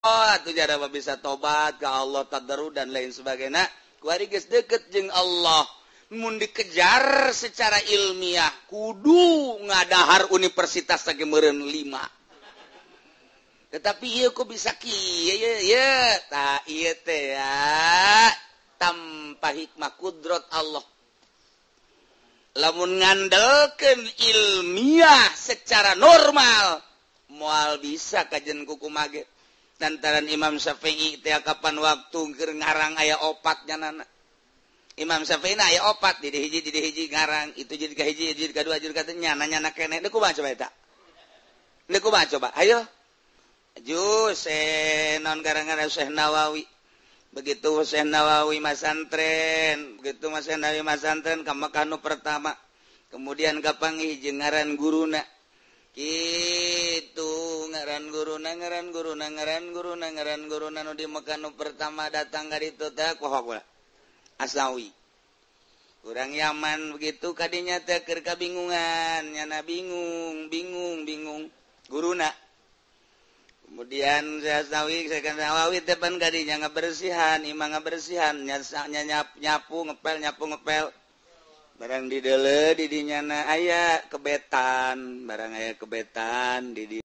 Atuh jada bisa tobat ka Allah tadarru dan lain sebagainya. Kuari geus deket jeung Allah. Mun dikejar secara ilmiah kudu ngadahar universitas lagi meureun 5. Tetapi ieu ku bisa kieu ye tah ieu teh ya tanpa hikmah kudrat Allah. Lamun ngandelkeun ilmiah secara normal moal bisa kajen kuku mage. Lantaran Imam Syafi'i teh kapan waktu keur ngarang aya opat nyanana. Imam Syafi'i aya opat di hiji ngarang itu jadi ka hiji jadi ka dua jadi ka teu nyana-nyana keneh. Deuk kumaha coba eta? Deuk kumaha coba? Ayo. Jus non garangan Syekh Nawawi. Begitu Syekh Nawawi masantren, begitu Mas Syekh Nawawi masantren ka Mekah nu pertama. Kemudian kapanggih jeung ngaran guruna. Kitu ngaran guruna ngaran guruna ngaran guruna ngaran guruna nu di Mekah nu pertama datang ka ditu teh kumaha Asnawi. Urang Yaman begitu kadinya teh keur kabingungan, nyana bingung, bingung, bingung guruna. Kemudian saya Asnawi, saya kan Nawawi teh pan kadinya ngabersihan, imah ngabersihan, nyapu ngepel, nyapu ngepel. Barang di deuleu di dinya na aya kebetan, barang aya kebetan di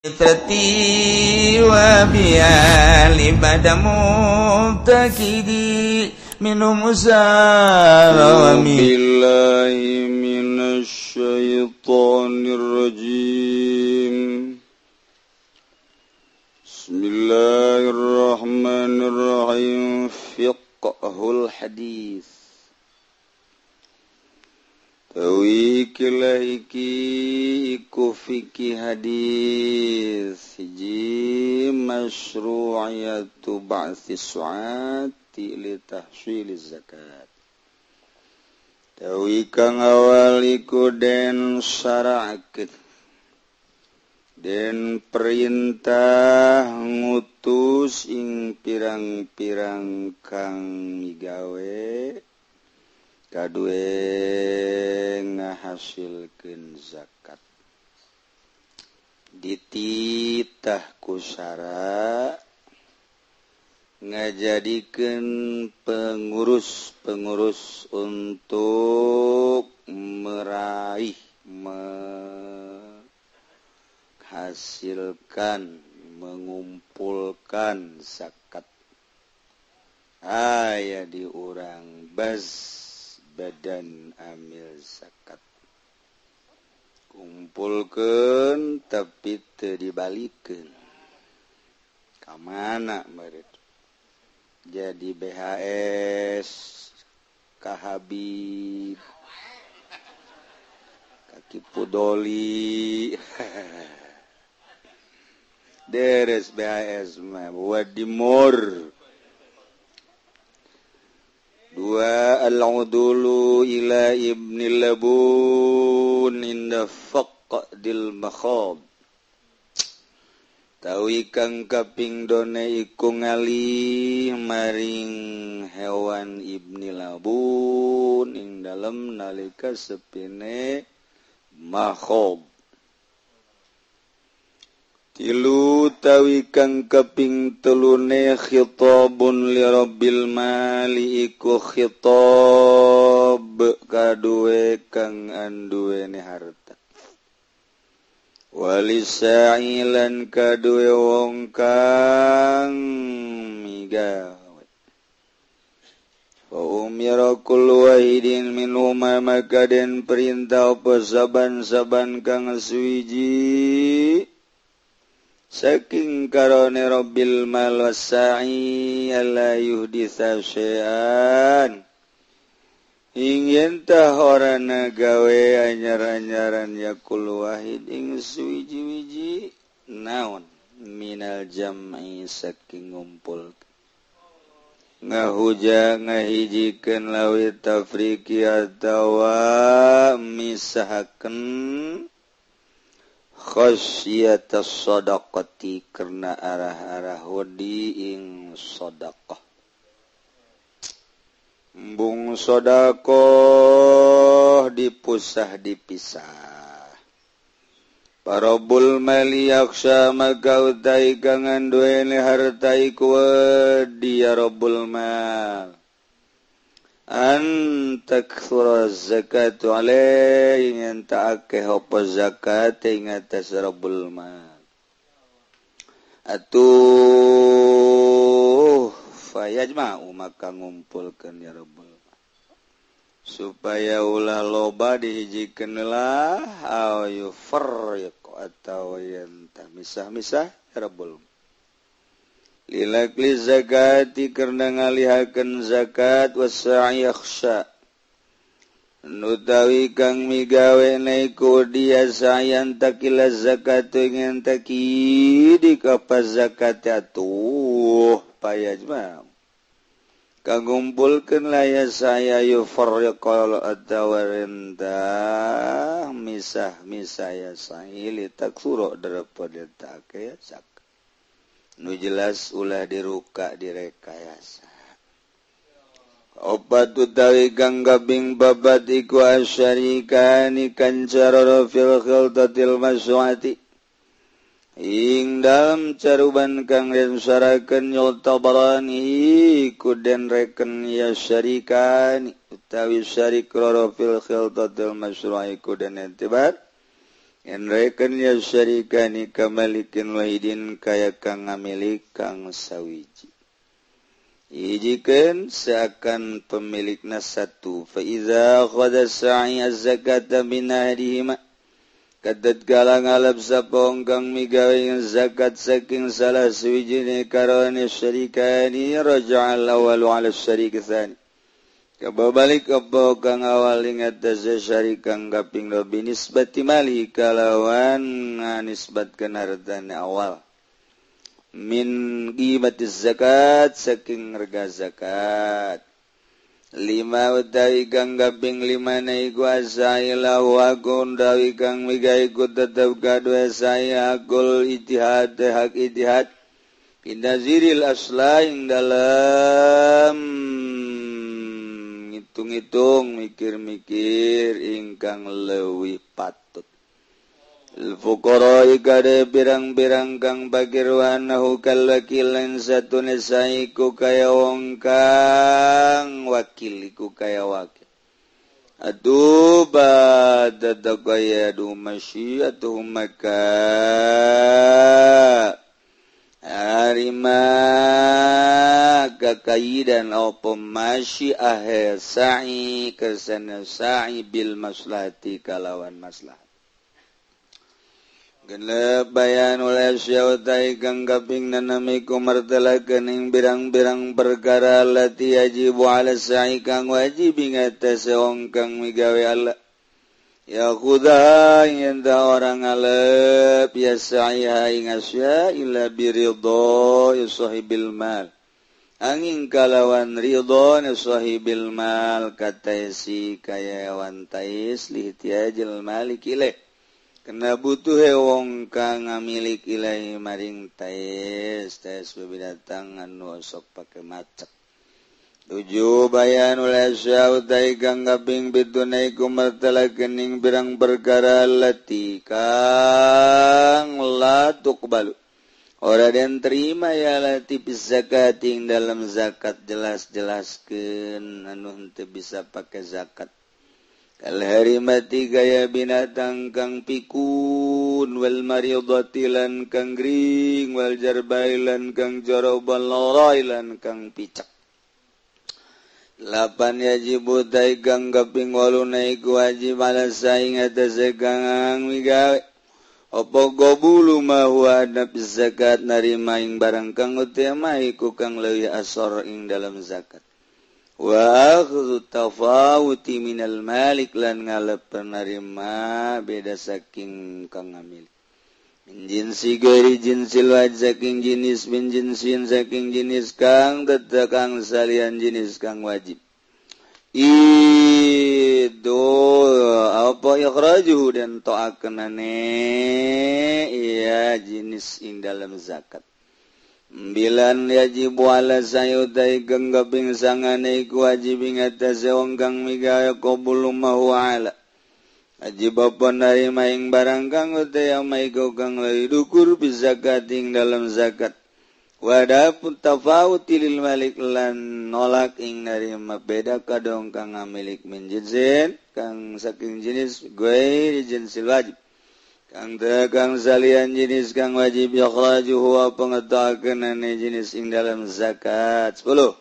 Fitrati wa biya libadamu takidi minum usalami billahi minasyaitonir rajim. Bismillahirrahmanirrahim. Fiqhul hadis. Tawi kilah iki iku fikih hadis. Hiji masyru'iyatu ba'thi su'ati li tahsil zakat. Tawi kang awal iku den syara'keun den perintah ngutus ing pirang-pirang kang migawe kadue ngahasilkeun zakat. Dititah ku syara ngajadikeun pengurus-pengurus untuk meraih, menghasilkan, mengumpulkan zakat. Aya di urang baz badan amil zakat. Kumpulkeun tapi teu dibalikeun. Ka mana meureun? Jadi BHS ka Habib, ka Ki Pudoli. Deres BHS mah Wadimor. Dua al-udulu ila ibni labun inda faqdil makhab. Tawi kang kaping done iku ngalih maring hewan ibni labun ing dalem nalika sepine makhob. Tilu tawi kang kaping telune khitabun li rabbil mali iku khitab kaduwe kang anduwene harta. Walisa'ilan kaduwe wong kang migawe. Fa umira kullu wahidin minhuma maka den perintah apa saban-saban kang suwiji saking karone rabbil mal wasa'i alla yuhditsa syai'an ing yen tah ora gawe anyar-anyaran yakul wahid ing suwiji-wiji naon minal jam'i saking ngumpul ngahuja ngahijikeun lawi tafriqi atawa misahakeun khasyatas shadaqati karena arah-arah wedi ing sedekah. Embung sedekah dipusah dipisah. Parabul mali yakhsha maka utai kang anduene harta iku wedi ya Rabbul mal an takthura zakatu alaihi yen ta'akeh apa zakat ing atas Rabbul mal atuh fayajma'u maka ngumpulkeun ya Rabbul supaya ulah loba dihijikeun lah aw yufarriq atau yen tah misah-misah Rabbul lilakli zakati karena ngalihakeun zakat wasa'i yakhsha nutawi kang migawe naiku dia sayan takila zakatu ingin takidi ka zakat atuh payajma kagumpulkeun la ya saya yufarriqal atawarenta misah-misah ya sahili taksuro daripada tak zakat nu jelas ulah diruka direkayasa. Obat utawi kang kaping babat iku asyarikani kancarara fil khiltatil masyuati ing dalam caruban kang den syarakeun yultabarani iku den reken ya syarikani utawi syarik roro fil khiltatil masyru'i iku den itibar yen reken ya syarikani kamalikin wahidin kaya kang ngamilik kang sawiji hijikeun seakan pemilikna satu. Fa iza khadha sa'i az-zakata min ahdihima kadat galang alap sapong kang migawe zakat saking salah suwijine karone syarikani raja'al awwalu 'ala syarik tsani kababalik apa kang awal ing atas syarik kang kaping loro binisbati mali kalawan nisbatkeun hartane awal min qimatiz zakat saking rega zakat. Lima utawi kang kaping lima na iku asaila wa utawi kang migawe iku tetep kadue saya hakul ijtihad hak ijtihad indaziril asla ing dalam ngitung-ngitung mikir-mikir ingkang leuwih patut. Al-fuqara ikade pirang-pirang kang fakir wa annahu kal wakil lan satune saiku kaya wong kang wakil iku kaya wakil. Aduh badadaqayadu masyiatuhum maka arima kakaidan apa masyiah sa'i kersana sa'i bil maslahati kalawan maslahat. Genep bayan oleh syautai kang kaping nanami ku martelakeun ing birang-birang perkara lati yajibu ala sa'i kang wajib ing atase wong kang migawe Allah. Ya khudha yen ta orang alep ya sa'iha ing asya illa biridha sahibil mal. Angin kalawan ridha sahibil mal kataisi kaya wan tais lihtiyajil malik ilaih. Kena butuh wong kang ngamilik ilahi maring tais tais binatang anu sok pake macek. Tujuh bayan oleh syautai kang kaping pitu na iku martelakeun ing pirang perkara lati kang la tuqbalu ora den terima ya lati zakat ing dalam zakat jelas-jelaskeun anu henteu bisa pake zakat. Kal harimati gaya binatang kang pikun wal maridati lan kang gring wal jarbailan kang joroban lorailan kang picek. Lapan yajibu tai kang kaping 8 na iku wajib ala saing atase kang migawe apa qabulu ma huwa nafs zakat narima ing barang kang utama iku kang leuwih asor ing dalam zakat. Wa akhdhu tafawuti minal malik lan ngalep penerima beda saking kang ngamil min jinsi gairi jinsil waj saking jenis min jinsin saking jenis kang tetep kang salian jenis kang wajib itu apa ikhrajuhu dan toakenane iya jenis ing dalam zakat. Bilan yajibu ala sayutai kang kaping sangane iku wajib ing atase wong kang migawe qabulu ma huwa ala Wajib apa narima ing barang kang utaya maiku kang leuwih dukur bizakating dalam zakat. Wadapun tafawuti lil malik lan nolak ing narima beda kadong kang ngamilik min jinsin kang saking jenis ghairi jinsil wajib. Kang kang salian jenis kang wajib yakhrajuhu wa pangetakeunane jenis ing dalam zakat. 10.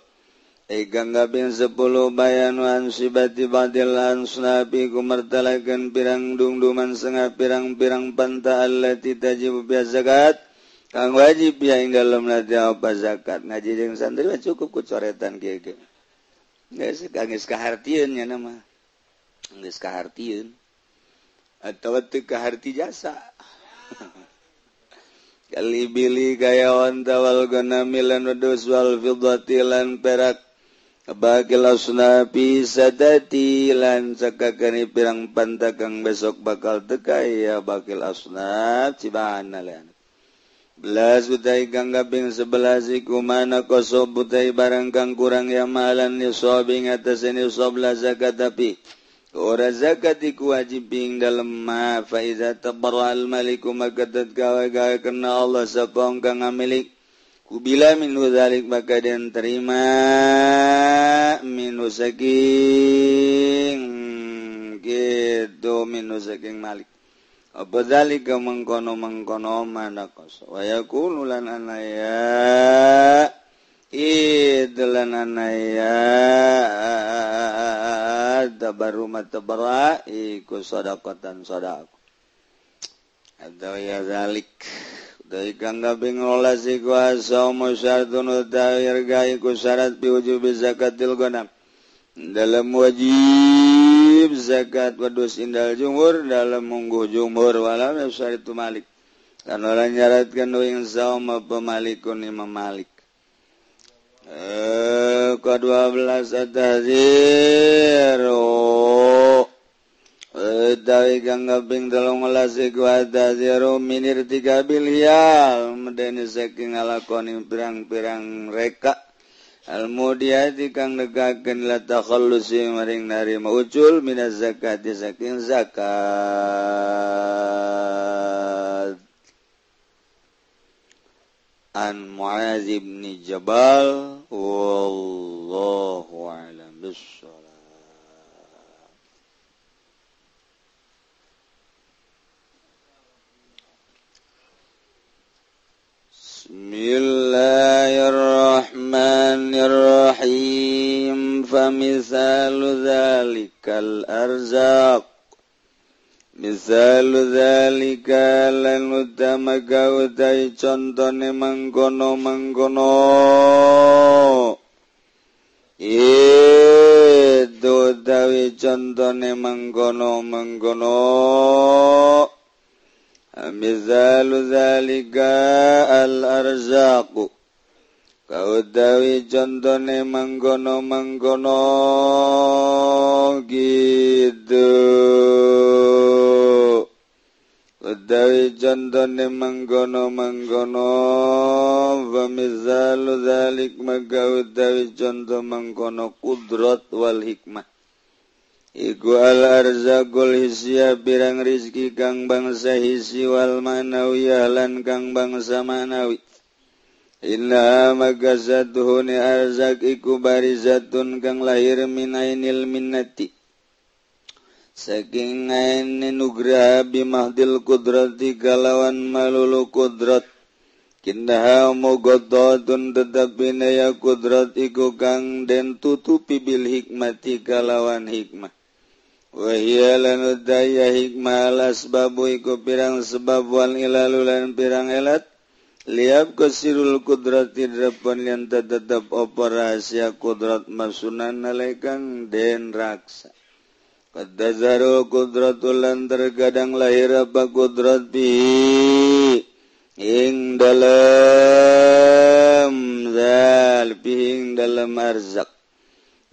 Kang kaping 10 bayan wan sibati badil ansnabi kumartalakeun pirang dungduman sengah pirang-pirang panta allati tajibu bi zakat kang wajib ya ing dalem lati apa zakat. Ngaji jeung santri mah cukup ku coretan kieu ge. Geus kang geus kahartieun nya mah. Geus kahartieun atawa teu kaharti jasa. Kali bili kaya onta wal ghanami lan wedhus wal fiddati lan perak bakil asnafi sadati lan sakakani pirang pantakang besok bakal teka ya bakil asnaf cibana lan belas utai kang kaping 11 iku mana kosob utai barang kang kurang ya malan nisab ing atase nisab la zakat tapi ora zakat iku wajib ing dalem ma fa iza tabarra al maliku maka gawe-gawe kena Allah sapa kang ngamilik kubila minhu dzalik maka den terima minhu saking gitu minhu saking malik apa dzalika mengkono-mengkono manaqas wa yakunu lan anaya idlan anaya tabarru matabarra iku sadaqatan sadaqah atau ya dzalik dari kang kaping 12 iku asaumu syartun utawi harga iku syarat biwujubi zakatil ghanam dalam wajib zakat wedhus indal jumhur dalam mungguh jumhur walam syaritu malik kan ora nyaratkeun ing saum apa malikun Imam Malik. Ke-12 at-tahdzir utawi kang kaping 13 iku at-tahdziru min irtikabil hiyal medeni saking ngalakoni pirang-pirang reka al-mudiyati kang negakeun la takhallusi maring narima ucul minaz zakati saking zakat. An Mu'adz bin Jabal wallahu a'lam bissawab. Bismillahirrahmanirrahim. Famisalu dzalikal arzaq misalu dzalika lan utama gautai contone mangkono-mangkono itu utawi contone mangkono-mangkono misalu dzalika al arzaqu kautawi contone mangkono-mangkono gitu utawi contone mangkono-mangkono wa misalu dzalik maka utawi conto mangkono kudrat wal hikmah iku al arzaqul hisya pirang rizki kang bangsa hisi wal manawiyah lan kang bangsa manawi. Inna magazatuhuni arzak iku barizatun kang lahir min ainil minnati saking aini nugraha bimahdil kudrati kalawan malulu kudrat kindaha mugodatun tetapi naya kudrat iku kang den tutupi bil hikmati kalawan hikmah wahia lan udaya hikmah al asbabu iku pirang sebab wal ilalu lan pirang elat liab kesirul kudrat drapan yang tetap apa rahasia kudrat masunan nalekang den raksa kadazaru kudratul lan terkadang lahir apa kudrat bi ing dalam zal bi ing dalam arzak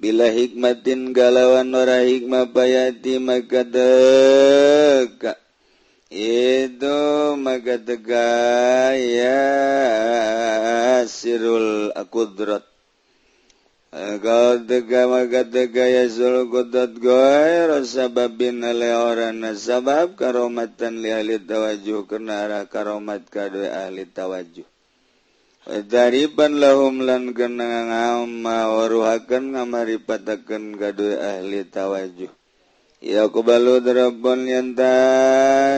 bila hikmatin galawan ora hikmah bayati maka deka itu maka tegaya sirul kudrat Kau tega maka tega yasul kudrat ghair sababin ale orana sabab karomatan li ahli tawajuh karena arah karomat kadue ahli tawajuh. Daripan lahum lan kena ngamawaruhakeun ngamaripatakeun kadue ahli tawajuh. Ya kubalu drapon yanta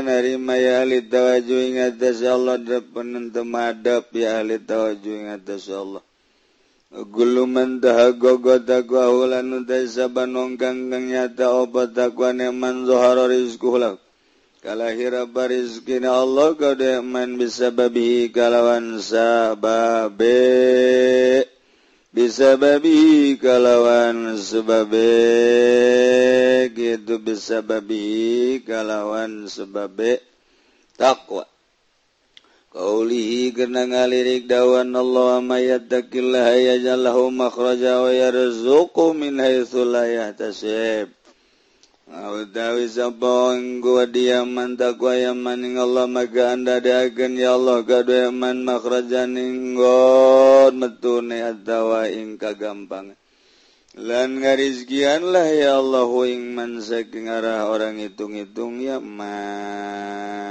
narima ya ahli tawajuh ing atas Allah drapon henteu madep ya ahli tawajuh ing atas Allah. Guluman tahagogo takwa hulan utai saban kang kang nyata obat takwa neman zohara rizkuh lahu kalahira barizkina Allah kau man bisababihi kalawan sababe bisababihi kalawan sebabe gitu bisababihi kalawan sebabe takwa. Qaulihi karena ngalirik dawan Allah may yattaqillaha yaj'al lahu makhraja wa yarzuqhu min haitsu la yahtasib. Utawi sapa gua diaman takwa yaman ing Allah maka anda diakeun ya Allah kadue man makhrajan ing nggon metune atawa ing kagampang. Lan ngarizkian lah ya Allah ing man saking arah orang hitung-hitung ya man.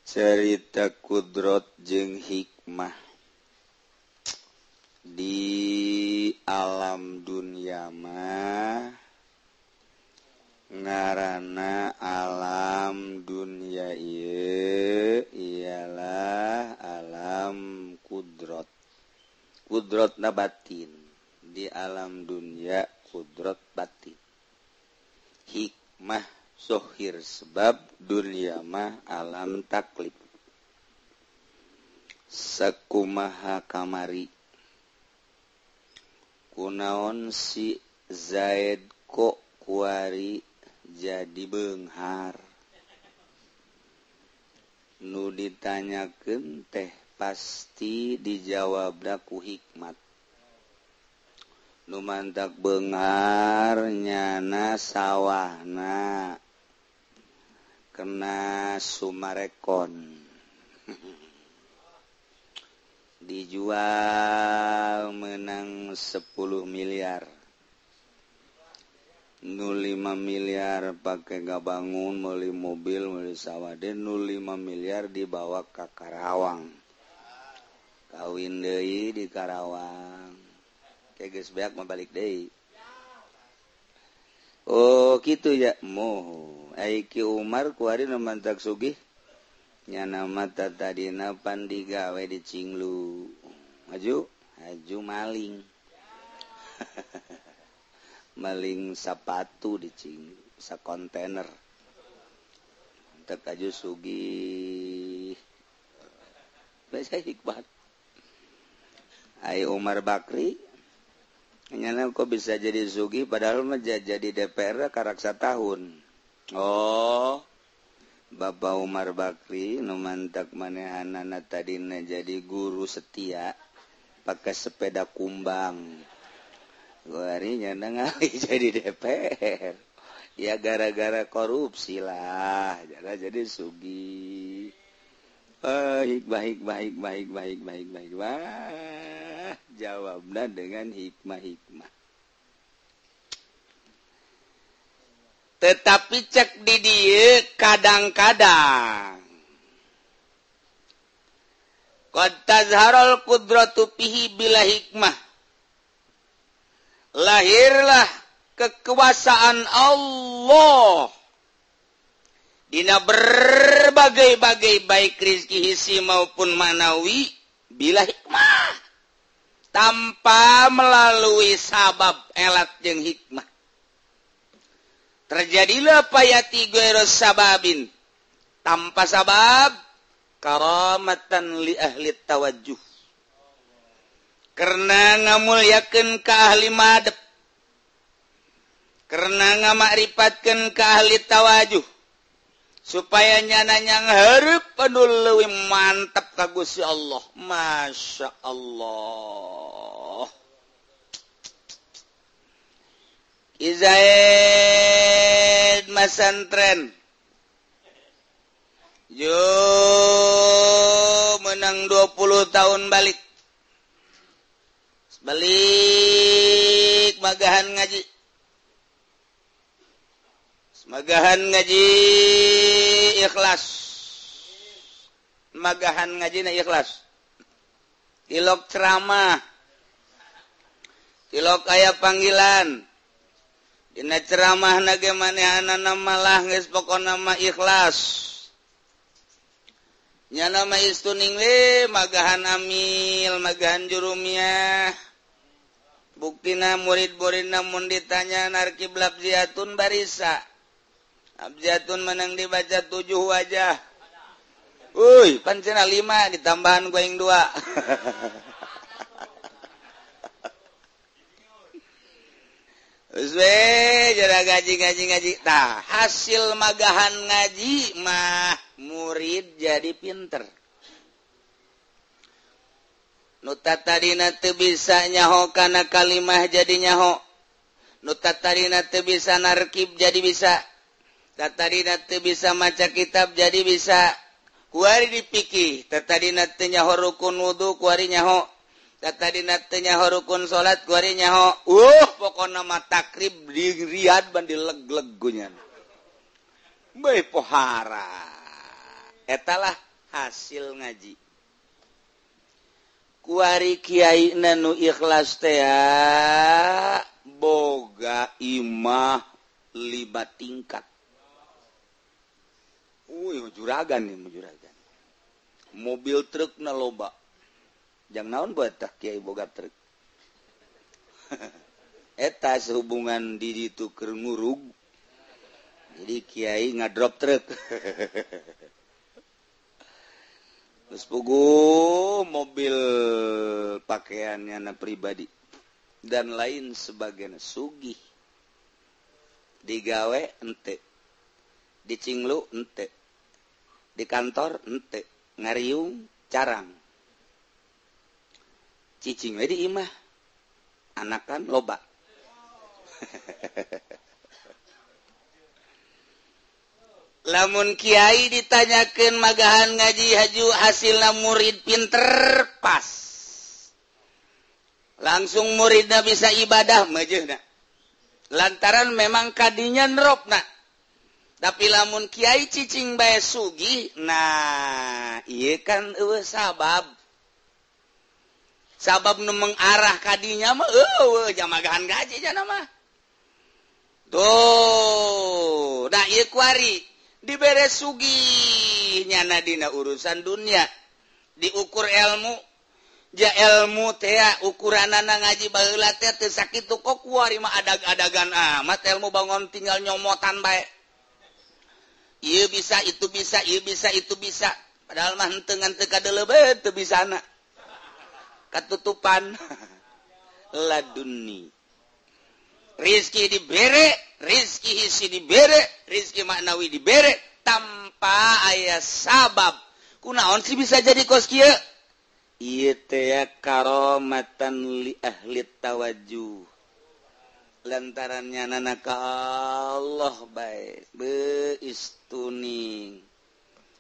Cerita kudrot jeung hikmah di alam dunia mah ngarana alam dunia ieu ialah alam kudrot. Kudrotna batin. Di alam dunia kudrot batin. Hikmah sohir sebab dunia mah alam taklif. Sakumaha kamari kunaon si Zaid kok kuari jadi beunghar nu ditanyakeun teh pasti dijawabna ku hikmat. Nu mantak beunghar nyana sawahna kena sumarekon dijual menang 10 miliar nu 5 miliar pakai gabangun meuli mobil meuli sawah den nu 5 miliar dibawa ke Karawang kawin deui di Karawang kayak geus beak mah balik deui. Oh kitu ya moho ai Ki Umar kuari nu mantak sugih nyana mata tadina pan digawe di Cinglu maju haju maling maling sapatu di Cinglu sa kontainer teu kaju sugih basa hikmat. Ai Umar Bakri nyana kok bisa jadi sugih padahal mah jadi DPR karak satahun. Oh Bapak Umar Bakri nu mantak manehanana tadina jadi guru setia pakai sepeda kumbang. Kuari nyana ngali jadi DPR. Ya gara-gara korupsi lah, jadi sugih. Hikmah hikmah hikmah hikmah hikmah hikmah hikmah. Jawabna dengan hikmah-hikmah. Tetapi cek di dieu kadang-kadang qad tazharul qudratu fihi bila hikmah. Lahirlah kekuasaan Allah dina berbagai-bagai baik rizki hisi maupun manawi bila hikmah tanpa melalui sabab elat jeung hikmah. Terjadilah payati ghairu sababin tanpa sabab karamatan li ahli tawajjuh. Karena ngamulyakeun ka ahli madep, karena ngamakripatkeun ka ahli tawajuh supaya nyana nyanghareup anu leuwih mantap ka Gusti Allah. Masya Allah. Izaid masantren jung menang 20 tahun balik. Balik magahan ngaji. Magahan ngaji ikhlas. Magahan ngaji na ikhlas. Tilok ceramah. Tilok aya panggilan. Dina ceramah na ge manehanana malah geus pokona mah ikhlas. Nyana mah istuning we magahan amil, magahan jurumiah. Buktina murid-muridna mun ditanya narkib labziatun barisa. Abjatun menang dibaca 7 wajah. Uy, pancena 5 ditambahan gua yang 2. Wes we jara ngaji. Tah, hasil magahan ngaji mah murid jadi pinter. Nu tadina teu bisa nyaho kana kalimah jadi nyaho. Nu tadina teu bisa narkib jadi bisa. Tadina teu bisa maca kitab jadi bisa. Kuari dipikih, tadina teu nyaho rukun wudu kuari nyaho. Tadina teu nyaho rukun salat kuari nyaho. Pokona mah takrib di Riyadh ban dileg-leg gunyan. Bae pohara. Etalah hasil ngaji. Kuari kiai nu ikhlas teh boga imah 5 tingkat. Uy, juragan nih, juragan. Mobil truk na loba. Jang naon buat tah kiai boga truk. Eta sehubungan di ditu keur ngurug. Jadi kiai ngadrop truk. Terus pugu mobil pakaiannya na pribadi dan lain sebagainya sugih. Digawe ente, dicinglu ente, di kantor ente, ngariung carang. Cicing we di imah, anakan loba. Lamun kiai ditanyakeun magahan ngaji haju hasilna murid pinter pas. Langsung muridna bisa ibadah meujeuna. Lantaran memang kadinya neropna. Tapi lamun kiai cicing bae sugih, nah ieu kan eueuh sabab. Sabab nu mengarah kadinya mah eueuh jamagahan gaji jana mah. Tuh, nah ieu kuari dibere sugih nyana dina urusan dunia. Diukur ilmu, ja ilmu teh ukuranana ngaji baheula teh teu sakitu kok kuari mah adag-adagan amat ilmu bangon tinggal nyomotan bae. Ieu bisa, itu bisa, ieu bisa, itu bisa. Padahal mah henteu ngan teu kadeuleu teu bisana. Katutupan laduni. Rizki dibere, rizki hisi dibere, rizki maknawi dibere tanpa aya sabab. Kunaon sih bisa jadi kos kieu? Ieu teh karomatan li ahli tawajuh. Lantaran nyanana ka Allah bae beistuning.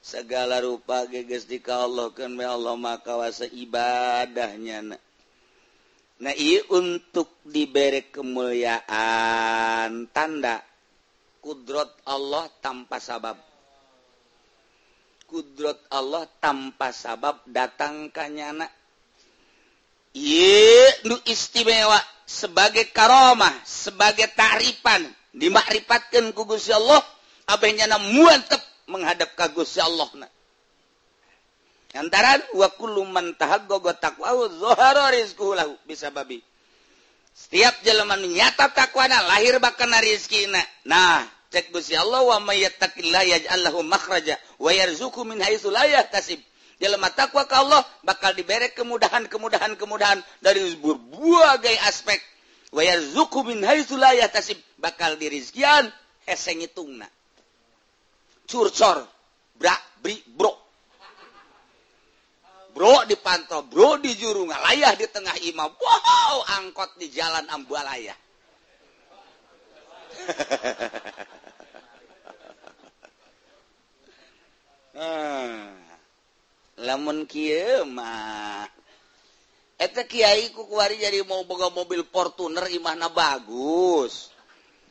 Segala rupa geus di ka Allah keun bae Allah maka wasa ibadahnya. Nah ieu untuk diberi kemuliaan tanda kudrat Allah tanpa sabab. Kudrat Allah tanpa sabab datang ka nyana. Ieu nu istimewa sebagai karomah, sebagai ta'rifan, dimakripatkeun ku Gusti Allah, abeh nyana muantep menghadap ka Gusti Allah na. Lantaran wa kullu man tahaggaga taqwa zahara rizquhu lahu bisababi. Setiap jelema nu nyata takwana lahir bakana rezekina. Nah, cek Gusti Allah wa may yattaqillaha yaj'al lahu makhraja wa yarzuqhu min haitsu la yahtasib. Jelema takwa ka Allah bakal diberi kemudahan-kemudahan-kemudahan dari berbagai aspek. Wa yarzuqhu min haitsu la yahtasib, bakal dirizkian hese ngitungna. Curcor, brak, bri, bro. Bro dipantau, bro di juru ngalayah di tengah imah. Wow, angkot di jalan Ambalaya. Lamun kieu mah eta kiai ku kuari jadi mau boga mobil Fortuner imahna bagus.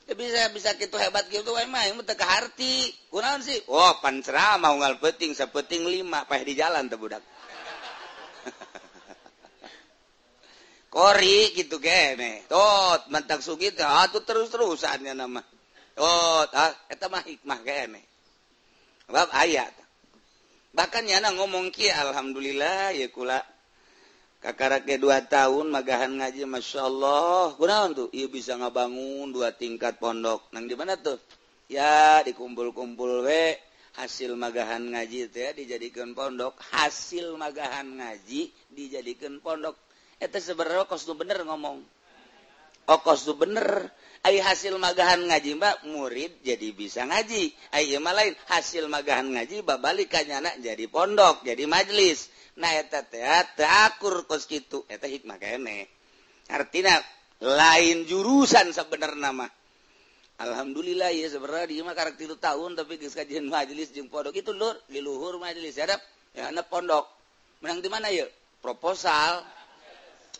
Bisa bisa kitu hebat kitu we mah teu kaharti. Kunaon sih? Oh, pan ceramah unggal peuting sapeting 5 paeh di jalan teh budak. Kori gitu kene. Tot mantak sugih teh atuh terus-terusannya nama. Oh, ah eta mah hikmah kene. Sebab aya. Bahkan nyana ngomong kieu alhamdulillah ya kula kakarake 2 tahun magahan ngaji Masya Allah. Kunaon tuh? Ieu bisa ngabangun 2 tingkat pondok. Nang di mana tuh? Ya dikumpul-kumpul we hasil magahan ngaji teh dijadikeun pondok, hasil magahan ngaji dijadikeun pondok. Eta sebenarnya kos nu bener ngomong. Oh kos nu bener. Ai hasil magahan ngaji mbak murid jadi bisa ngaji. Ai ieu mah lain hasil magahan ngaji babalik ka nyana jadi pondok, jadi majelis. Nah eta teh teu akur kos kitu, eta hikmah keneh. Artina lain jurusan sebenarna mah. Alhamdulillah ya sebenarnya di mah karek 3 tahun tapi geus kajian majelis jeung pondok itu lur, di luhur majelis hadap ya anak pondok. Menang di mana yeuh? Proposal.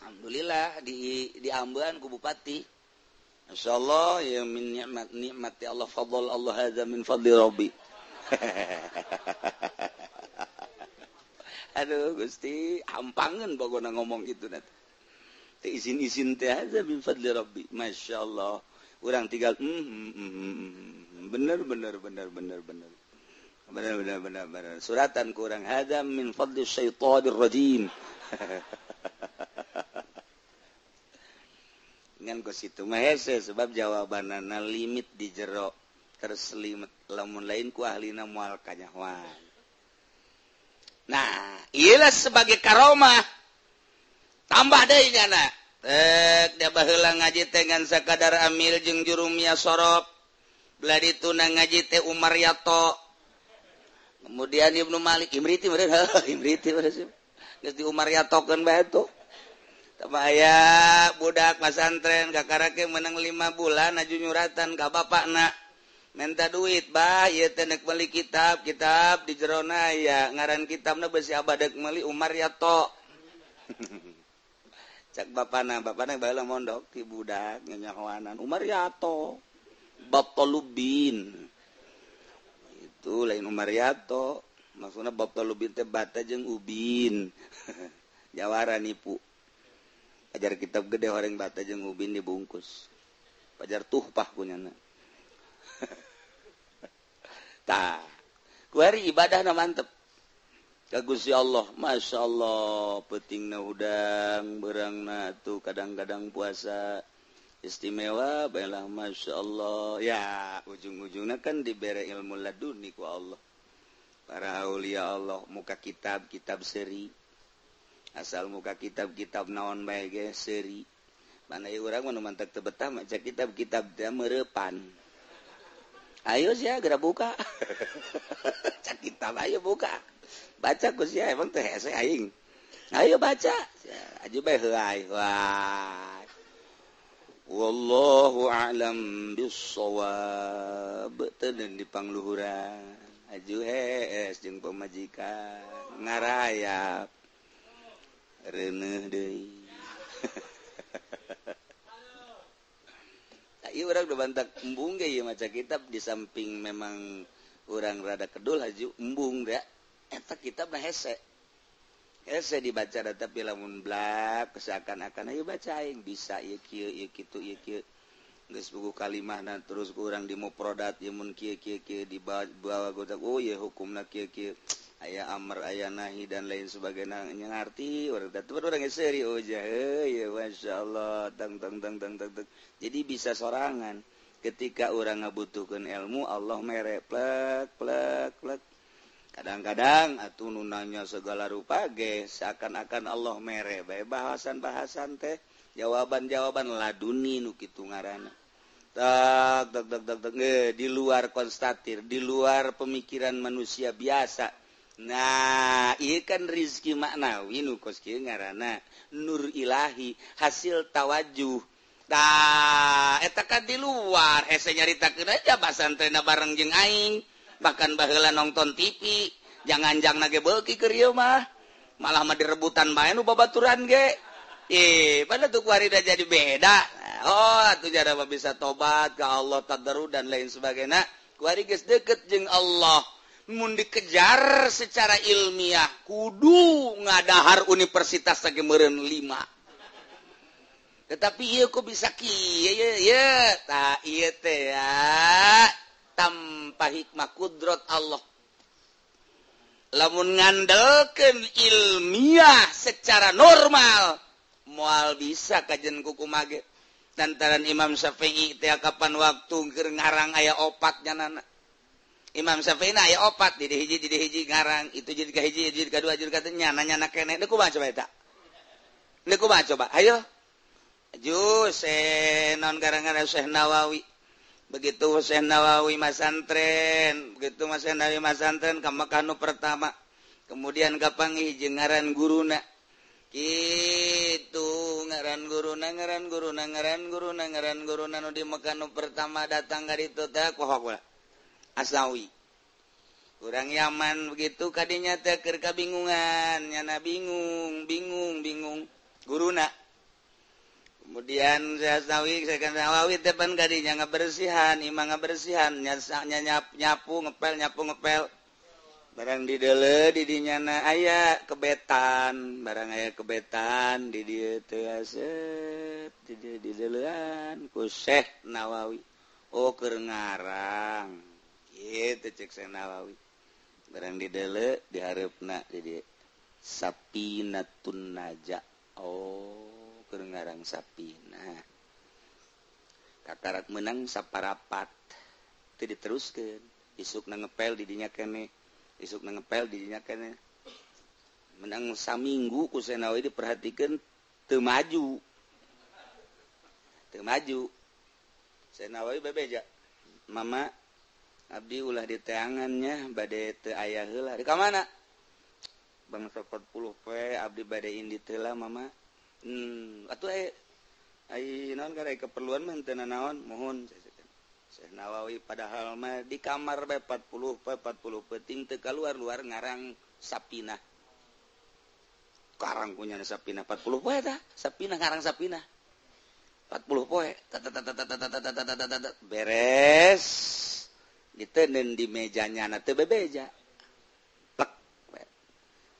Alhamdulillah di diambean ku bupati. Masyaallah ya min nikmat nikmati Allah fadl Allah hadza min fadli rabbi. Aduh Gusti, hampangeun pokona ngomong kitu na. Teu izin-izin teh hadza min fadli rabbi. Masyaallah. Urang tinggal bener bener bener bener bener. Bener bener bener bener. Suratan ku urang hadza min fadli syaitonir rajim. Ngan ku situ mah hese sebab jawabanana limit di jero terselimet lamun lain ku ahlina moal kanyahoan. Nah, iyalah sebagai karomah. Tambah deui nyana. Tek dia baheula ngaji teh ngan sakadar amil jeung jurumia sorop. Belah dituna ngaji teh Umar Yato. Kemudian Ibnu Malik Imriti meureun, Imriti meureun. Geus di Umar Yatokeun bae tuh. Tambah aya budak pasantren kakarake menang 5 bulan aju nyuratan ka bapakna. Minta duit bah ieu teh nek meuli kitab, kitab di jerona aya ngaran kitabna beusi abadek meuli Umar Yato. Cak bapana, bapana baheula mondok ti budak nyanyahoanan Umar Yato. Baptolubin. Itu lain Umar Yato, maksudna baptolubin teh bata jeung ubin. Jawara nipu. Pajar kitab gede horeng bata jeung ubin dibungkus. Pajar tuhpah kunyana. Tah, kuari ibadahna mantep. Ka Gusti Allah, Masya Allah, peutingna hudang, beurangna tuh kadang-kadang puasa istimewa, baiklah Masya Allah. Ya, ujung-ujungna kan dibere ilmu laduni ku Allah. Para aulia Allah, muka kitab, kitab seri. Asal muka kitab-kitab naon bae ge seuri. Mana ieu urang mah nu mantak teu betah maca kitab-kitab teh meurepan. Ayo sia geura buka. Cak kitab ayo buka. Baca ku sia emang teh hese aing. Ayo baca. Aju bae heuay. Wah. Wallahu a'lam bissawab. Teu di pangluhuran. Aju hees jeung pamajikan ngarayap. Reuneuh deui. Ieu urang udah bantak embung ge ieu maca kitab di samping memang urang rada kedul haju embung da eta kitabna hese. Hese dibaca da tapi lamun blak seakan-akan ayo baca aing bisa ieu kieu ieu kitu ieu kieu. Geus buku kalimahna terus ku urang dimufradat ieu mun kieu kieu kieu dibawa gotak oh ieu hukumna kieu kieu. Aya amr aya nahi dan lain sebagainya ngarti urang teh urang seuri oh ya masyaallah tang tang tang tang tang. Jadi bisa sorangan ketika urang ngabutuhkeun ilmu Allah mere plek plek plek. Kadang-kadang atuh nu nanya segala rupa ge seakan-akan Allah mere bae bahasan-bahasan teh jawaban-jawaban laduni nu kitu ngaranna. Tak tak tak tak tak di luar konstatir, di luar pemikiran manusia biasa. Nah, ieu kan rizki maknawi nu kos kieu ngaranna nur ilahi hasil tawajuh. Tah, eta kan di luar hese nyaritakeun aja basantrena bareng jeung aing, bahkan baheula nonton TV, jangan-jangan ge beuki keur ieu mah. Malah mah direbutan bae nu babaturan ge. Pada tuh kuari dah jadi beda. Oh, atuh jara mah bisa tobat ke Allah tadarru dan lain sebagainya. Kuari geus deket jeung Allah. Mun dikejar secara ilmiah kudu ngadahar universitas ge meureun 5. Tetapi ieu kok bisa kieu ye tah ieu teh ya tanpa hikmah kudrat Allah. Lamun ngandelkeun ilmiah secara normal moal bisa kajen kuku mage. Lantaran Imam Syafi'i teh kapan waktu keur ngarang aya opat nyanana. Imam Syafi'i aya opat di hiji ngarang itu jadi ka hiji jadi ka dua jadi ka teu nyana nyana keneh. Deuk kumaha coba eta? Deuk kumaha coba? Ayo. Jus non gara-gara Syekh Nawawi. Begitu Syekh Nawawi masantren, begitu Mas Syekh Nawawi masantren ka Mekah nu pertama. Kemudian kapanggih jeung ngaran guruna. Kitu ngaran guruna ngaran guruna ngaran guruna ngaran guruna nu di Mekah nu pertama datang ka ditu teh kumaha kula? Asnawi. Urang Yaman begitu kadinya teh keur kabingungan, nyana bingung, bingung, bingung guruna. Kemudian saya Nawawi, saya kan Nawawi depan kadinya ngabersihan, imah ngabersihan, nyapu ngepel, nyapu ngepel. Barang di deuleu di dinya na aya kebetan, barang aya kebetan di dieu teh aset, di dieu di deuleuan ku Syekh Nawawi. Oh keur ngarang. Kitu cek Syekh Nawawi. Barang di deuleu di hareupna di dieu Sapinatun Naja. Oh keur ngarang sapina. Kakarak menang saparapat. Teu diteruskeun. Isukna ngepel di dinya keneh. Isukna ngepel di dinya keneh. Menang saminggu ku Syekh Nawawi diperhatikeun teu maju. Teu maju. Syekh Nawawi bebeja. Mama abdi ulah diteangannya bade teu aya heula. Di ka mana? Bangsa 40 poe abdi bade indit heula mama. Atuh ai naon karek keperluan mah teu nanaon mohon Syekh Nawawi padahal mah di kamar bae 40 poe 40 peuting teu kaluar-luar ngarang sapinah. Karang punya sapinah 40 poe tah, sapinah ngarang sapinah. 40 poe beres diteundeun di mejanya na teu bebeja. Plek.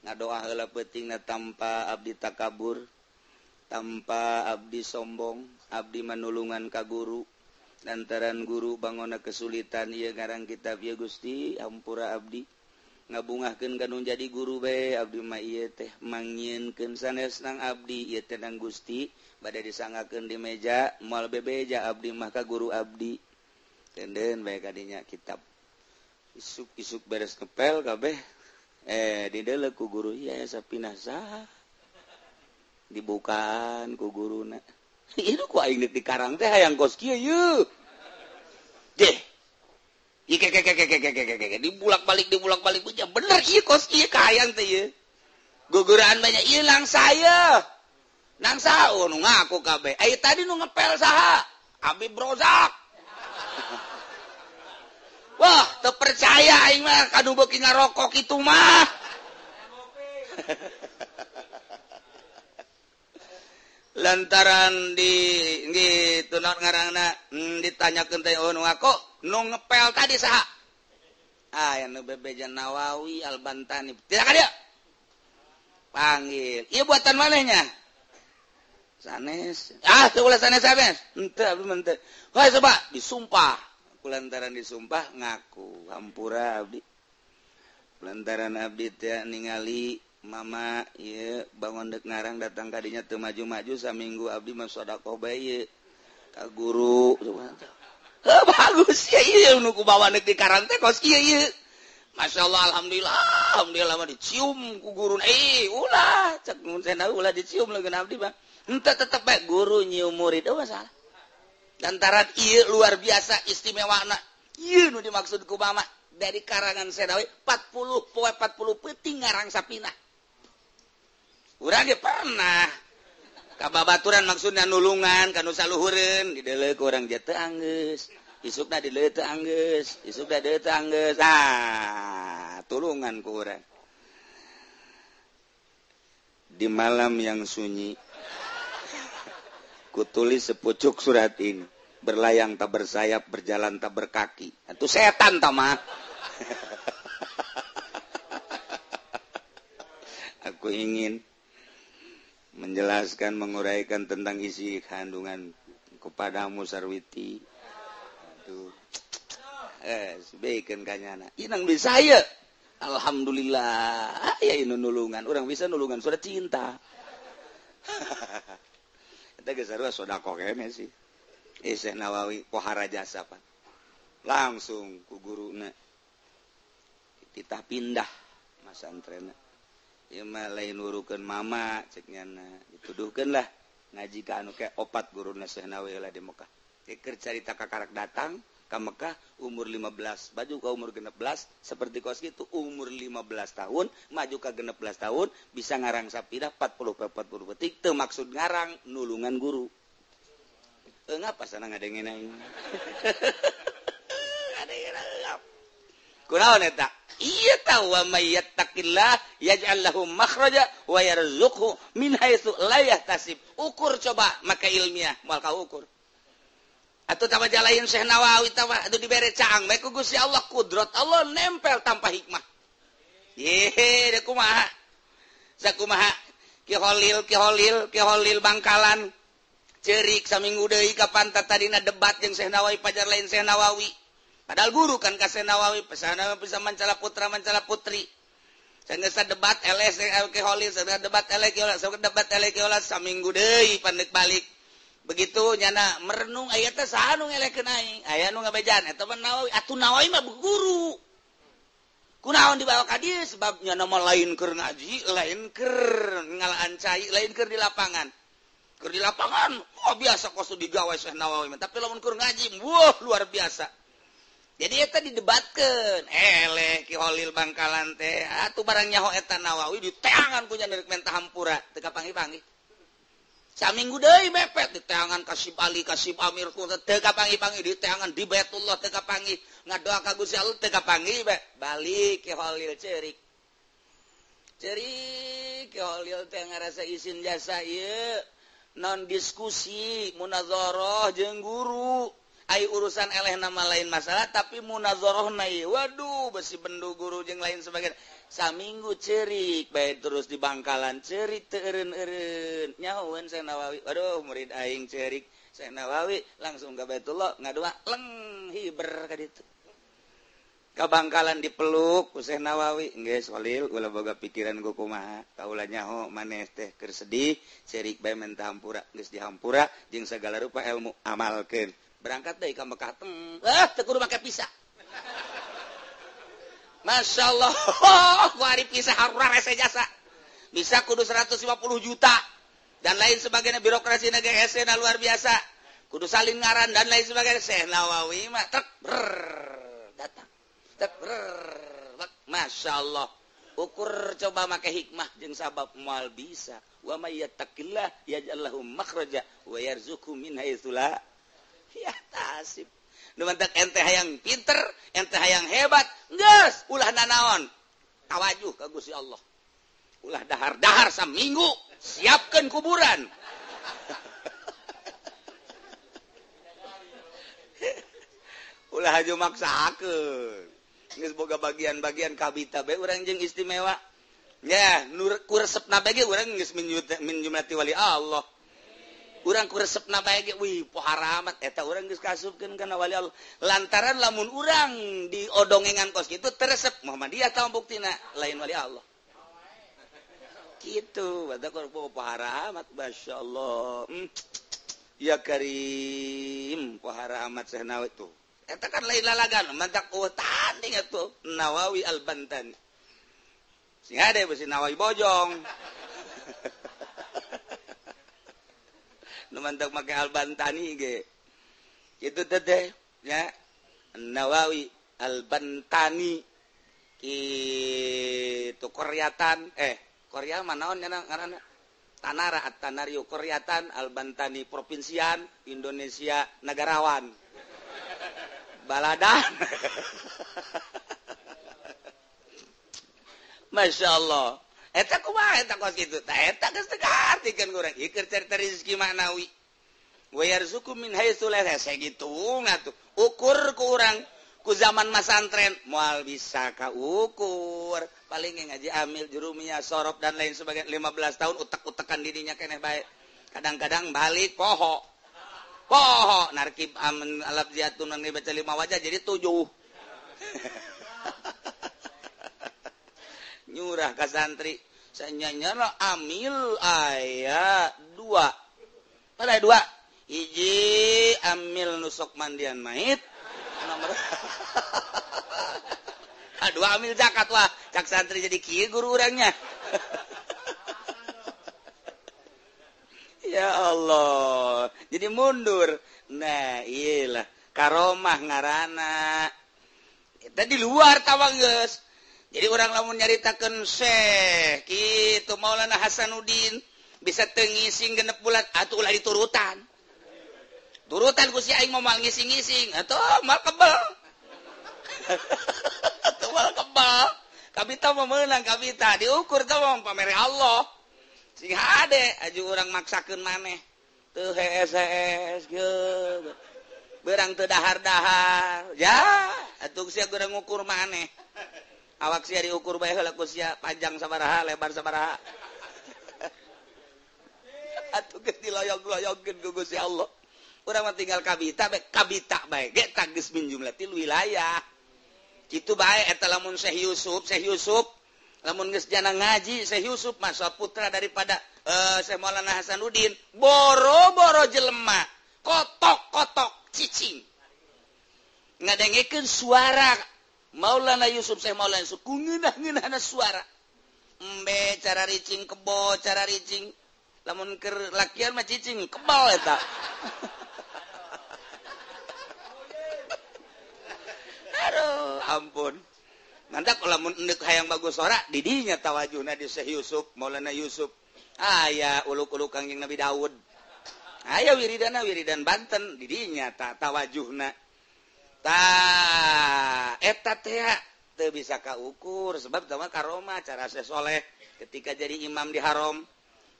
Ngadoa heula peutingna tanpa abdi takabur. Tanpa abdi sombong, abdi manulungan ka guru. Lantaran guru bangona kesulitan ieu ngarang kitab ieu Gusti, hampura abdi. Ngabungahkeun ka nu jadi guru bae abdi mah ieu teh mangnyieunkeun sanes nang abdi ieu teh nang Gusti, bade disangakeun di meja, moal bebeja abdi mah ka guru abdi. Tenden bae kadinya kitab. Isuk-isuk beres ngepel kabeh. Dideuleu ku guru ieu sapinah saha. Dibukaan ku guruna. Ieu ku aing deuk di karang teh hayang kos kieu yeuh. Deh. Ieu ke dibulak-balik punya bener ieu kos kieu ka hayang teh ieu. Guguraan banyak ieu langsa ieu. Nangsa oh nu ngaku kabeh. Ai tadi nu ngepel saha? Habib Rozak. Wah, teu percaya aing mah kanu beuki ngarokok kitu mah. Lantaran di gitu naon ngaranna ditanyakeun teh oh nu ngaku nu ngepel tadi saha? Ah anu bebeja Nawawi Al-Bantani. Tidak ka dia. Panggil. Ieu buatan manehnya? Sanes. Ah teu ulah sanes sanes. Henteu abdi mah henteu. Heuh coba disumpah. Kulantaran disumpah ngaku hampura abdi. Lantaran abdi teh ningali mama ieu bangun dek ngarang datang kadinya teu maju-maju saminggu abdi mah sedekah bae ieu ka guru. Heuh bagus ya ieu nu ku bawa deuk di karang teh kos kieu ieu. Masyaallah alhamdulillah alhamdulillah mah dicium ku guru. Ulah cek mun cenah ulah dicium leungeun abdi mah. Henteu tetep bae guru nyium murid eueuh masalah. Lantaran ieu luar biasa istimewana. Ieu nu dimaksud ku mama dari karangan Sedawi 40 poe 40 peuting ngarang sapinah. Urang ge pernah ka babaturan maksudna nulungan ka nu saluhureun dideuleu ku urang je teu anggeus, isukna dideuleu teu anggeus, isukna dideuleu teu anggeus. Ah, tulungan ku urang. Di malam yang sunyi kutulis sepucuk surat ini. Berlayang tak bersayap, berjalan tak berkaki. Itu setan tama. Aku ingin menjelaskan, menguraikan tentang isi kandungan kepadamu Sarwiti. Aduh. Sebaikkan kanyana. Inang bisa ya. Alhamdulillah. Ya ini nulungan. Orang bisa nulungan surat cinta. Eta geus sarua sedekah kene sih. Syekh Nawawi pohara jasa pan. Langsung ku guruna titah pindah masantrenna. Ieu mah lain nurukeun mama cek nyana, dituduhkeun lah ngaji ka anu ke opat guruna Syekh Nawawi lah di Mekah. Keur carita kakarak datang ka Mekah umur 15, baju ka umur 16 seperti kos kitu umur 15 tahun, maju ka 16 tahun bisa ngarang sapidah 40 petik teu maksud ngarang nulungan guru. Ngapa sana ngadengin aing. Ngadengin aing. Kunaon eta? Iya tahu wa may yattaqillah yaj'al lahu makhraja wa yarzuqhu min haitsu la yahtasib. Ukur coba maka ilmiah moal ka ukur. Atuh tama jalain Syekh Nawawi tama atuh dibere caang bae ku Gusti Allah kudrat Allah nempel tanpa hikmah. Ye, da kumaha? Sakumaha? Ki Holil, Ki Holil, Ki Holil Bangkalan. Cerik saminggu deui kapan tadina debat jeung Syekh Nawawi pajar lain Syekh Nawawi. Padahal guru kan ka Syekh Nawawi, pesana bisa mancala putra mancala putri. Sanggeus debat eleh Ki Holil, sanggeus debat eleh Ki Holil, sanggeus debat eleh Ki Holil saminggu deui pandek balik. Begitu nyana merenung aya teh saha nu ngelehkeun aing? Aya nu ngabejaan eta mah Nawawi, atuh Nawawi mah guru. Kunaon dibawa ka dieu sebab nyana mah lain keur ngaji, lain keur ngalaan cai, lain keur di lapangan. Keur di lapangan, wah biasa kos digawe Syekh Nawawi, tapi lamun keur ngaji, wah luar biasa. Jadi eta didebatkeun, eleh Ki Holil Bangkalan teh, atuh barang nyaho eta Nawawi diteangan ku nya rek menta hampura, teu kapanggih-panggih. Saminggu deui mepet diteangan ka Syib Ali, ka Syib Amir ku teu kapanggih-panggih, diteangan di Baitullah teu kapanggih, ngadoa ka Gusti Allah teu kapanggih bae. Balik Ki Holil ceurik. Ceurik Ki Holil teh ngarasa isin jasa ieu. Non diskusi munazarah jeung guru ai urusan eleh nama lain masalah tapi munazarahna ieu waduh besi bendu guru jeung lain sebagainya saminggu cerik bae terus di Bangkalan cerik teu eureun-eureun nyahoeun Syekh Nawawi waduh murid aing cerik Syekh Nawawi langsung ka Baitullah ngadoa leng hiber ka ditu ka Bangkalan dipeluk ku Syekh Nawawi geus Holil ulah boga pikiran ku kumaha kaula nyaho maneh teh keur sedih cerik bae menta hampura geus dihampura jeung sagala rupa ilmu amalkeun berangkat deui ka Mekah teng teu kudu make pisa masyaallah ku ari pisa harurah rese jasa bisa kudu 150 juta dan lain sebagainya birokrasi na ge hese na luar biasa kudu salin ngaran dan lain sebagainya Syekh Nawawi mah trek datang Masya Allah ukur coba make hikmah jeung sabab moal bisa wa may yattaqillah yaj'al lahu makhraja wa yarzuqhu min haitsu la yahtasib. Nu mantak ente hayang pinter, ente hayang hebat, geus ulah nanaon tawajuh ka Gusti Allah. Ulah dahar-dahar saminggu, siapkeun kuburan. Ulah haju maksakeun. Geus boga bagian-bagian kabita bae urang jeung istimewa. Ya, nur ku resepna bae ge urang geus min jumlati wali Allah. Urang ku resepna bae ge wih pohara amat eta urang geus kasupkeun kana wali Allah. Lantaran lamun urang diodongengan kos kitu teresep Muhammadiyah tah buktina lain wali Allah. Kitu bae ku pohara amat masyaallah. Ya Karim pohara amat Syekh Nawawi tuh. Eta kan lain lalagan mantak tanding atuh Nawawi Al-Bantani. Sing ade besi Nawawi bojong. Nu mantak make Al-Bantani ge. Kitu teh nya Nawawi Al-Bantani kitu Koryatan Korea mah naon nya ngaranna? Tanara At-Tanario Koryatan Al-Bantani Provinsian Indonesia Negarawan. Baladan. Masya Allah. Eta kumaha eta kos kitu? Tah eta geus teu kaartikeun ku urang. Ieu keur carita rezeki maknawi. Wa yarzuqu min haitsu la yahtasib gitu ngatuh. Ukur ku urang ku zaman masantren moal bisa kaukur. Paling ngaji amil jurumiyah sorob dan lain sebagainya 15 tahun utek-utekan dirinya keneh bae. Kadang-kadang balik poho. Poho narkib amin alaf ziatun nang dibaca 5 wajah jadi 7. Nyurah ka santri. Sanyanya amil aya 2. Pada 2. Hiji amil nusok mandian mait. Nomor 2 amil zakat wah. Cak santri jadi kieu guru urangnya. Ya Allah, jadi mundur. Nah, iyalah karomah ngarana. Eta di luar tawang geus. Jadi orang lamun nyaritakeun Syekh kitu Maulana Hasanuddin bisa teu ngising genep bulan atuh ulah diturutan. Turutan ku si aing moal ngising-ngising atuh moal kebel. Atuh moal kebel. Kabita mah meunang kabita diukur teh mah pamere Allah. Sing hade aju urang maksakeun maneh teu hees-hees kieu beurang teu dahar-dahar ya atuh sia urang ngukur maneh awak sia diukur bae heula ku sia panjang sabaraha lebar sabaraha atuh geus diloyog-loyogkeun ku Gusti Allah urang mah tinggal kabita bae kabita bae ge tah geus min jumlatil wilayah kitu bae eta lamun Syekh Yusuf lamun geus jana ngaji Syekh Yusuf masa putra daripada Syekh Maulana Hasanuddin boro-boro jelema kotok-kotok cicing ngadengekeun suara Maulana Yusuf Syekh Maulana Yusuf ku ngeunah-ngeunahna suara embe cara ricing kebo cara ricing lamun keur lakian mah cicing kebal eta. Aduh ampun. Nanti kalau lamun endek hayang bagus sora didinya tawajuhna di Syekh Yusuf Maulana Yusuf aya uluk-uluk Kangjeng Nabi Daud aya wiridana wiridan Banten didinya tawajuhna ta eta teh teu bisa kaukur sebab tah karomah cara Syekh Soleh ketika jadi imam di haram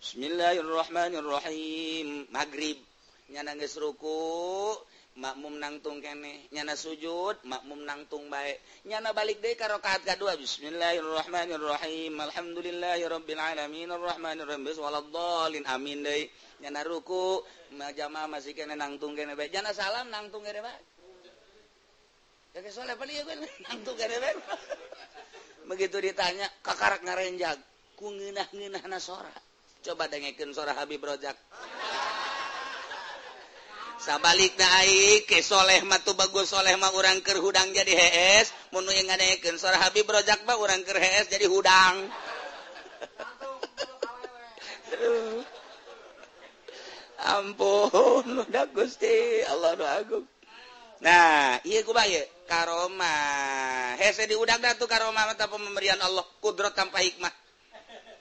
Bismillahirrahmanirrahim maghrib nyana geus ruku makmum nangtung keneh nyana sujud makmum nangtung bae nyana balik deui ka rakaat kadua bismillahirrahmanirrahim alhamdulillahirabbil alamin arrahmanirrahim waladhdallin amin deui nyana ruku jamaah masih keneh nangtung keneh bae nyana salam nangtung keneh bae ya soleh paling ieu nangtung keneh bae begitu ditanya kakarak ngarenjag ku ngeunah-ngeunahna sora coba dengekeun sora Habib Rojak. Sabalikna aing ke soleh mah tu bagus soleh mah urang keur hudang jadi hees mun nu ngadengekeun sora Habib Rojak mah urang keur hees jadi hudang. Ampun udah Gusti Allah nu agung. Nah, ieu kumaha ieu? Karomah. Hese diudang da tuh karomah mah pemberian Allah kudrat tanpa hikmah.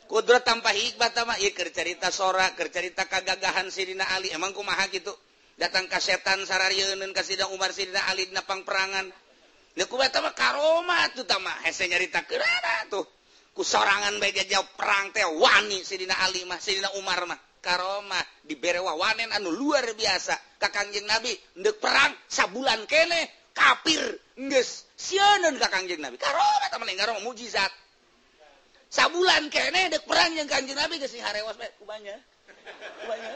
Kudrat tanpa hikmah tah mah ieu keur carita sora, keur carita kagagahan Sidina Ali emang kumaha kitu? Datang ka setan sararieun ka Sidina Umar Sidina Ali dina pangperangan. Leuh kumaha tah mah karomah tuh tah mah hese nyaritakeun tuh. Ku sorangan bae jauh perang teh wani Sidina Ali mah Sidina Umar mah karomah dibere wawanen anu luar biasa ka Kangjeng Nabi ndek perang sabulan keneh kafir geus sieun ka Kangjeng Nabi. Karomah tah mah lain karomah mujizat. Sabulan keneh ndek perang jeung Kangjeng Nabi geus harewas bae kumanya. Kumanya.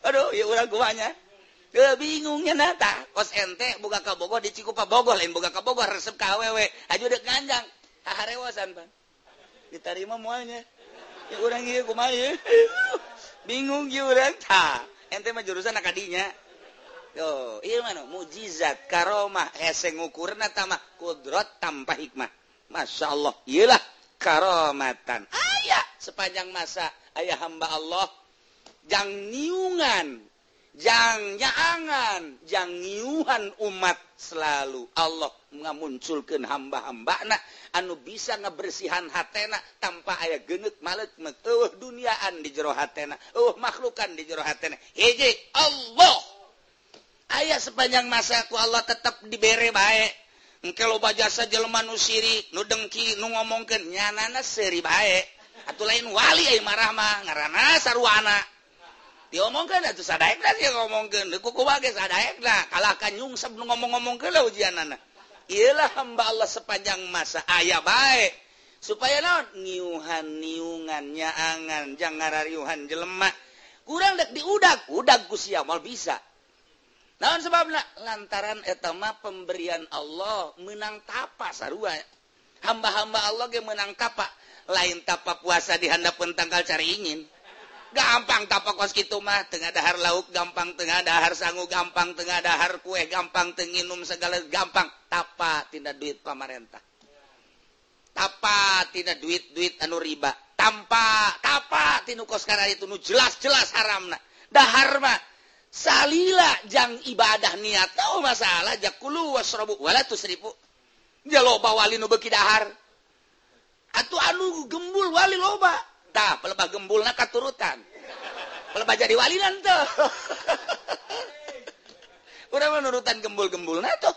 Aduh, ya urang kumanya. Bingungnya nata. Kos ente boga ka Bogor di Cikupa Bogor lain boga ka Bogor resep ka awewe. Aju deuk nganjang. Harewasan pan. Ditarima moalnya. Ya urang ieu kumaha ieu. Bingung ieu urang tah. Ente mah jurusan kadinya. Tuh, ieu mah mujizat karomah hese ngukurna tah mah kudrat tanpa hikmah. Masya Allah, ieulah karomatan. Aya sepanjang masa aya hamba Allah jang niungan, jang nyaangan, jang ngiuhan umat selalu Allah ngamunculkeun hamba-hambana anu bisa ngebersihan hatena tanpa aya geneuk maleuk eueuh duniaan di jero hatena, eueuh makhlukan di jero hatena. Hiji Allah. Aya sepanjang masa ku Allah tetap dibere bae. Engke loba jasa jelema nu sirik, nu dengki, nu ngomongkeun nyanana seuri bae. Atuh lain wali ai marah mah ngaranna sarwana. Diomongkeun atuh sadaekna sia ngomongkeun, kuku bae sadaekna, kalahkan nyungsep nu ngomong-ngomongkeun lah ujianana. Iyalah hamba Allah sepanjang masa aya bae. Supaya naon ngiuhan niungan nyaangan jang ngarariuhan jelema. Kurang dek diudag, udag ku sia moal bisa. Naon sebabna? Lantaran eta mah pemberian Allah menang tapa sarua. Hamba-hamba Allah ge menang tapa, lain tapa puasa di handapeun tangkal cari ingin. Gampang tapa kos kitu mah, teu ngadahar lauk gampang, teu ngadahar sangu gampang, teu ngadahar kue gampang, teu nginum segala gampang. Tapa tina duit pamarentah. Tapa tina duit-duit anu riba. Tanpa tapa tinu kos kana itu nu jelas-jelas haramna. Dahar mah salila jang ibadah niat tahu masalah jakulu wasrabu wala tusrifu. Dia loba wali nu beuki dahar. Atuh anu gembul wali loba. Tah pelebah gembulna katurutan. Pelebah jadi wali teu. Urang mah nurutan gembul-gembulna tuh.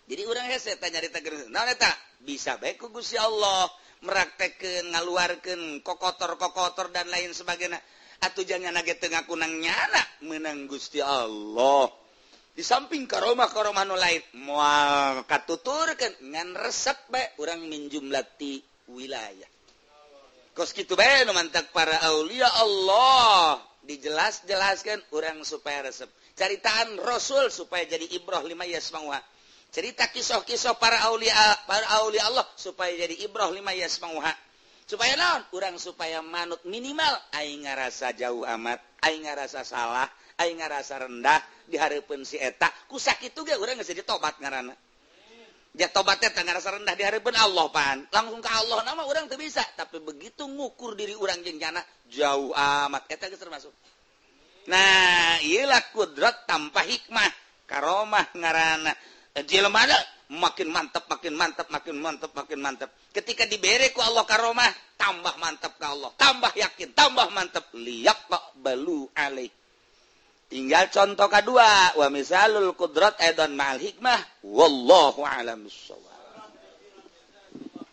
Jadi urang hese teh nyarita geus. Naon eta? Bisa bae ku Gusti Allah meraktekeun ngaluarkeun kokotor-kokotor dan lain sebagainya. Atuh jangan ge teu ngaku nang nyana meunang Gusti Allah. Di samping karomah-karomah nu lain moal katuturkeun ngan resep bae urang minjumlati wilayah. Kos kitu bae nu mantak para aulia Allah dijelas-jelaskeun urang supaya resep. Caritaan Rasul supaya jadi ibrah lima yasmauha. Cerita kisah-kisah para aulia Allah supaya jadi ibrah lima yasmauha. Supaya naon? Urang supaya manut minimal aing ngarasa jauh amat, aing ngarasa salah, aing ngarasa rendah di hareupeun si eta. Ku sakitu ge urang geus jadi tobat ngaranna. Ja tobat teh ngarasa rendah di hareupeun Allah pan. Langsung ka Allah nama urang teu bisa, tapi begitu ngukur diri urang jeung jana jauh amat eta geus termasuk. Nah, ieu lah kudrat tanpa hikmah, karomah ngaranna. Jelema makin mantap, makin mantap, makin mantap, makin mantap. Ketika diberi ku Allah karomah, tambah mantap ke Allah, tambah yakin, tambah mantap. Liyaqbalu alaih. Tinggal contoh kedua, wa misalul qudrat aidan ma'al hikmah, wallahu a'lam bissawab.